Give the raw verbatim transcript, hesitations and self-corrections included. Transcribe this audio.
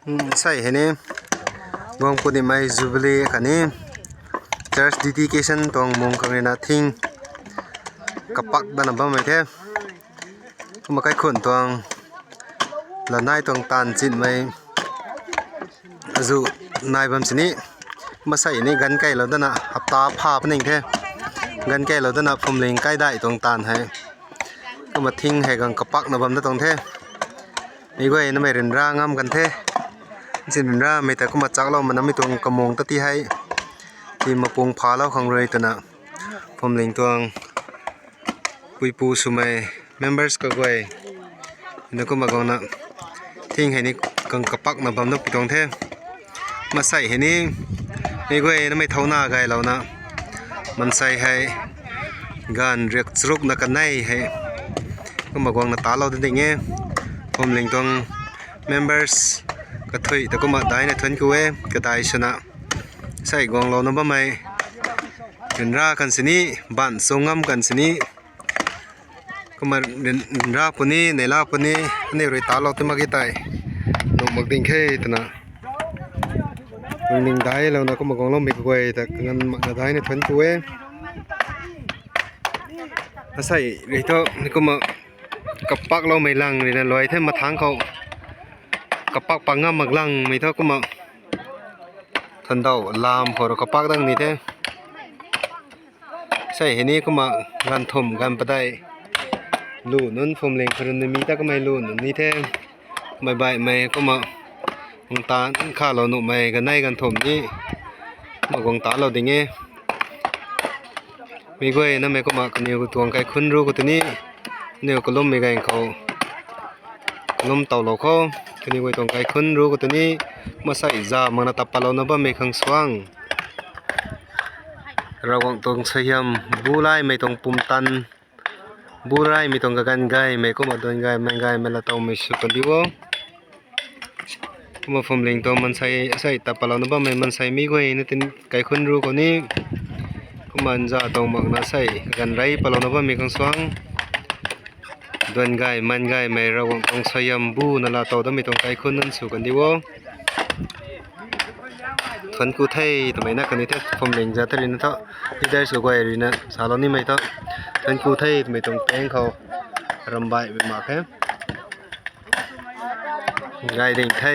Sei hei ni guang punimei jubilee khatni church dedication tuang mung khang ruina thing kapak dana bammei the. Kumna kaikhun tuang lanai tuang taanv chinmei azu nai bam sini. Kumna sei ni ganv keylou dana hapta pha paning the. Ganv keylou dana phwamling kaidai tuang taanv hei. Kumna thing hei gang kapakna bam da tuang the. Mi guay namei ryanra ngam kan the. Sin ryanramei ta kumna chaklou mana mi tuang kamung ta ti hei. Ti mapung phalou khang rui twna phwamling tuang puipu swmei members kaguay na kumna guangna thing hei ni gang kapakna bam da pi tuang the. Kumna sei hei ni mi guay namei thauna gaylouna mansei hei ganv riak charukna kanei hei kumna guangna talou da ding e. Phwamling tuang members kathui ta kumna daina thuanc ku e. Kadai swna sei guanglouna bammei ryanra kan sini, baanv sw ngam kan sini. Kumna ryanra puni, neihla puni, aniu rui talou ti mak e tei nuh mak ding khe twna lungning dailouna kumna guangloumei kaguay ta kanganv makna daina thuanc ku e. Asei rui thu ni kumna kapakloumei lang ruina luai the mathangc khou. Kapak pa ngam mak langmei thu kumna thandauh lam khou rui kapak dang ni the. Sei hei ni kumna ganv thumh ganv padeih lu nunc phwamling kharun nami ta kamei lu nunc ni the. Mei baihmei kumna guang ta khalou nuhmei ganei ganv thumh ni kumna guang talou ding e. Mi guay namei kumna kaniw tuang kaikhunc ru khou tini, aniw kalummei gaeng khou kalum towlou khou, kaniw guay tuang kaikhunc ru khou tini, masei za makna tap patlouna bammei khang suang, Ravguangc tuang suaihiam bu laymei tuang pumtan, bu laymei tuang kaganv gaymei kumna duan gay man gaymei laa towmei sw kandi o. Kumna phwamling tuang mansei asei tap patlouna bammei mansei mi guay na tin kaikhunc ru khou ni, kumna nza tuang makna sei kaganv rey patlouna bammei khang suang, duan gay man gaymei Ravguangc tuang suaihiam bu na laa tow damei tuang kaikhunc nunc sw kandi o. Thuanc ku the twmei na kani the phwamling za ta ruina thu, leaders kaguay ruina salou nimei thu, thuanc ku the twmei tuang pang khou rambaihmei mak khe. Gay ding the.